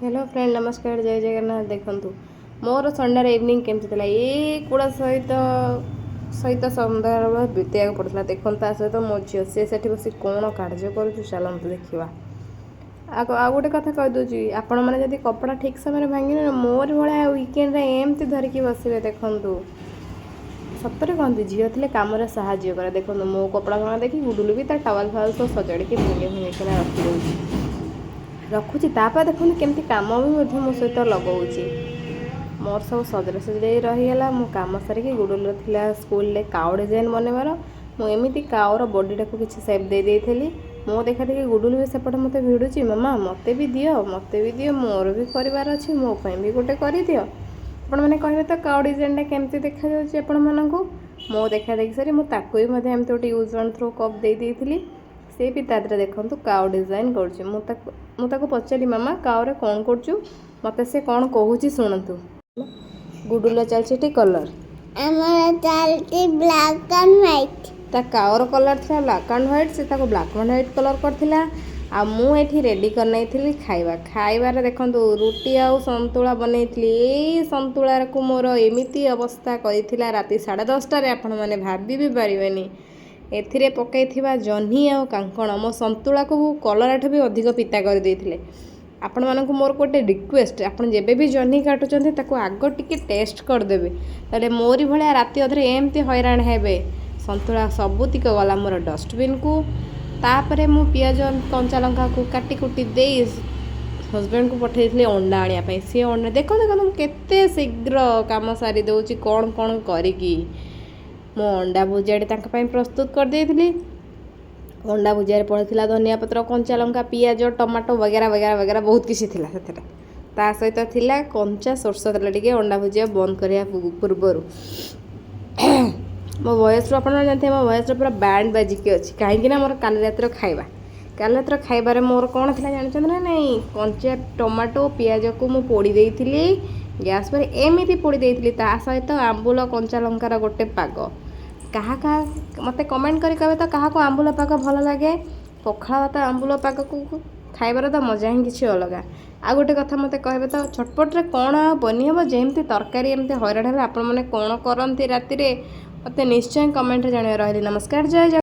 Hello friend, ନମସ୍କାର, ଜୟ ଜଗନ୍ନାଥ। ଦେଖନ୍ତୁ, ମୋର ସଣ୍ଡେର ଇଭିନିଂ କେମିତି ଥିଲା। ଏଇ କୁଡ଼ା ସହିତ ସହିତ ସନ୍ଧ୍ୟାବେଳ ବିତେଇବାକୁ ପଡ଼ୁଥିଲା। ଦେଖନ୍ତୁ, ତା ସହିତ ମୋ ଝିଅ, ସେ ସେଠି ବସି କ'ଣ କାର୍ଯ୍ୟ କରୁଛି, ଚାଲନ୍ତୁ ଦେଖିବା। ଆଉ ଗୋଟେ କଥା କହିଦେଉଛି, ଆପଣମାନେ ଯଦି କପଡ଼ା ଠିକ୍ ସମୟରେ ଭାଙ୍ଗିନେ, ମୋର ଭଳିଆ ୱିକେଣ୍ଡରେ ଏମିତି ଧରିକି ବସିବେ। ଦେଖନ୍ତୁ, ସତରେ କହନ୍ତି, ଝିଅ ଥିଲେ କାମରେ ସାହାଯ୍ୟ କରେ। ଦେଖନ୍ତୁ, ମୋ କପଡ଼ା ଭଙ୍ଗା ଦେଖି ଗୁଡୁଲୁ ବି ତା ଟାୱାଲ ଫାୱାଲ ସବୁ ସଜାଡ଼ିକି ଭାଙ୍ଗି ଭାଙ୍ଗିକିନା ରଖିଦେଉଛି, ରଖୁଛି। ତାପରେ ଦେଖନ୍ତୁ, କେମିତି କାମ ବି ମଧ୍ୟ ମୋ ସହିତ ଲଗାଉଛି। ମୋର ସବୁ ସଜଡ଼ା ସଜଡ଼ି ରହିଗଲା। ମୁଁ କାମ ସାରିକି, ଗୁଡୁଲର ଥିଲା ସ୍କୁଲରେ କାଉ ଡିଜାଇନ୍ ବନେଇବାର। ମୁଁ ଏମିତି କାଉର ବଡ଼ିଟାକୁ କିଛି ସେପ୍ ଦେଇ ଦେଇଥିଲି। ମୋ ଦେଖା ଦେଖି ଗୁଡୁଲୁ ବି ସେପଟେ ମୋତେ ଭିଡ଼ୁଛି, "ମାମା, ମୋତେ ବି ଦିଅ, ମୋତେ ବି ଦିଅ, ମୋର ବି କରିବାର ଅଛି, ମୋ ପାଇଁ ବି ଗୋଟେ କରିଦିଅ।" ଆପଣମାନେ କହିବେ ତ, କାଉ ଡିଜାଇନଟା କେମିତି ଦେଖାଯାଉଛି ଆପଣମାନଙ୍କୁ? ମୋ ଦେଖା ଦେଖି ସାରି ମୁଁ ତାକୁ ବି ମଧ୍ୟ ଏମିତି ଗୋଟେ ୟୁଜ୍ ଆଣ୍ଡ ଥ୍ରୋ କପ୍ ଦେଇ ଦେଇଥିଲି। ସେ ବି ତା ଦେହରେ ଦେଖନ୍ତୁ କାଉ ଡିଜାଇନ୍ କରୁଛି। ମୁଁ ତାକୁ ପଚାରିଲି, "ମାମା, କାଉରେ କ'ଣ କରୁଛୁ?" ମୋତେ ସେ କ'ଣ କହୁଛି ଶୁଣନ୍ତୁ। ଗୁଡୁଲ ଚାଲିଛି ଏଠି କଲର୍। ଆମର ଚାଲିଛି ବ୍ଲାକ୍ ଆଣ୍ଡ ହ୍ୱାଇଟ୍। ତା କାଉର କଲର୍ ଥିଲା ବ୍ଲାକ୍ ଆଣ୍ଡ ହ୍ୱାଇଟ୍। ସେ ତାକୁ ବ୍ଲାକ୍ ଆଣ୍ଡ ହ୍ୱାଇଟ୍ କଲର୍ କରିଥିଲା। ଆଉ ମୁଁ ଏଠି ରେଡ଼ି କରିନେଇଥିଲି ଖାଇବା। ଖାଇବାରେ ଦେଖନ୍ତୁ, ରୁଟି ଆଉ ସନ୍ତୁଳା ବନେଇଥିଲି। ଏଇ ସନ୍ତୁଳାକୁ ମୋର ଏମିତି ଅବସ୍ଥା କରିଥିଲା ରାତି 10:30ରେ, ଆପଣମାନେ ଭାବି ବି ପାରିବେନି। ଏଥିରେ ପକାଇଥିବା ଜହ୍ନି ଆଉ କାଙ୍କଣ ମୋ ସନ୍ତୁଳାକୁ କଲରାଠୁ ବି ଅଧିକ ପିତା କରିଦେଇଥିଲେ। ଆପଣମାନଙ୍କୁ ମୋର ଗୋଟେ ରିକ୍ୱେଷ୍ଟ, ଆପଣ ଯେବେ ବି ଜହ୍ନି କାଟୁଛନ୍ତି, ତାକୁ ଆଗ ଟିକେ ଟେଷ୍ଟ କରିଦେବେ। ତାହେଲେ ମୋରି ଭଳିଆ ରାତି ଅଧରେ ଏମିତି ହଇରାଣ ହେବେ। ସନ୍ତୁଳା ସବୁତିକ ଗଲା ମୋର ଡଷ୍ଟବିନ୍କୁ। ତାପରେ ମୁଁ ପିଆଜ, କଞ୍ଚା ଲଙ୍କାକୁ କାଟି କୁଟି ଦେଇ ହଜବେଣ୍ଡକୁ ପଠାଇଥିଲି ଅଣ୍ଡା ଆଣିବା ପାଇଁ। ସିଏ ଅଣ୍ଡା, ଦେଖନ୍ତୁ ଦେଖନ୍ତୁ, ମୁଁ କେତେ ଶୀଘ୍ର କାମ ସାରି ଦେଉଛି କ'ଣ କ'ଣ କରିକି। ମୁଁ ଅଣ୍ଡା ଭୁଜିଆଟି ତାଙ୍କ ପାଇଁ ପ୍ରସ୍ତୁତ କରିଦେଇଥିଲି। ଅଣ୍ଡା ଭୁଜିଆରେ ପଡ଼ିଥିଲା ଧନିଆ ପତ୍ର, କଞ୍ଚା ଲଙ୍କା, ପିଆଜ, ଟମାଟୋ ବଗେରା ବଗେରା ବଗେରା, ବହୁତ କିଛି ଥିଲା ସେଥିରେ। ତା ସହିତ ଥିଲା କଞ୍ଚା ସୋରିଷ ତେଲ ଟିକେ ଅଣ୍ଡା ଭୁଜିଆ ବନ୍ଦ କରିବା ପୂର୍ବରୁ। ମୋ ଭଏସ୍ରୁ ଆପଣମାନେ ଜାଣିଥିବେ, ମୋ ଭଏସ୍ରେ ପୁରା ବ୍ୟାଣ୍ଡ ବାଜିକି ଅଛି। କାହିଁକି ନା ମୋର କାଲି ରାତିର ଖାଇବା, କାଲି ରାତିର ଖାଇବାରେ ମୋର କ'ଣ ଥିଲା ଜାଣିଛନ୍ତି ନା ନାଇଁ? କଞ୍ଚା ଟମାଟୋ, ପିଆଜକୁ ମୁଁ ପୋଡ଼ି ଦେଇଥିଲି, ଗ୍ୟାସ୍ ପରେ ଏମିତି ପୋଡ଼ି ଦେଇଥିଲି। ତା ସହିତ ଆମ୍ବୁଲ କଞ୍ଚା ଲଙ୍କାର ଗୋଟେ ପାଗ। କାହା କାହା, ମୋତେ କମେଣ୍ଟ କରି କହିବେ ତ, କାହାକୁ ଆମ୍ବୁଲ ପାଗ ଭଲ ଲାଗେ? ପଖାଳ ଭାତ ଆମ୍ବୁଲ ପାଗକୁ ଖାଇବାର ତ ମଜା ହିଁ କିଛି ଅଲଗା। ଆଉ ଗୋଟେ କଥା ମୋତେ କହିବେ ତ, ଛଟପଟରେ କ'ଣ ଆଉ ବନି ହେବ ଯେମିତି ତରକାରୀ? ଏମିତି ହଇରାଣ ହେଲେ ଆପଣମାନେ କ'ଣ କରନ୍ତି ରାତିରେ, ମୋତେ ନିଶ୍ଚୟ କମେଣ୍ଟରେ ଜଣାଇବେ। ରହିଲି, ନମସ୍କାର, ଜୟ ଜଗନ୍ନାଥ।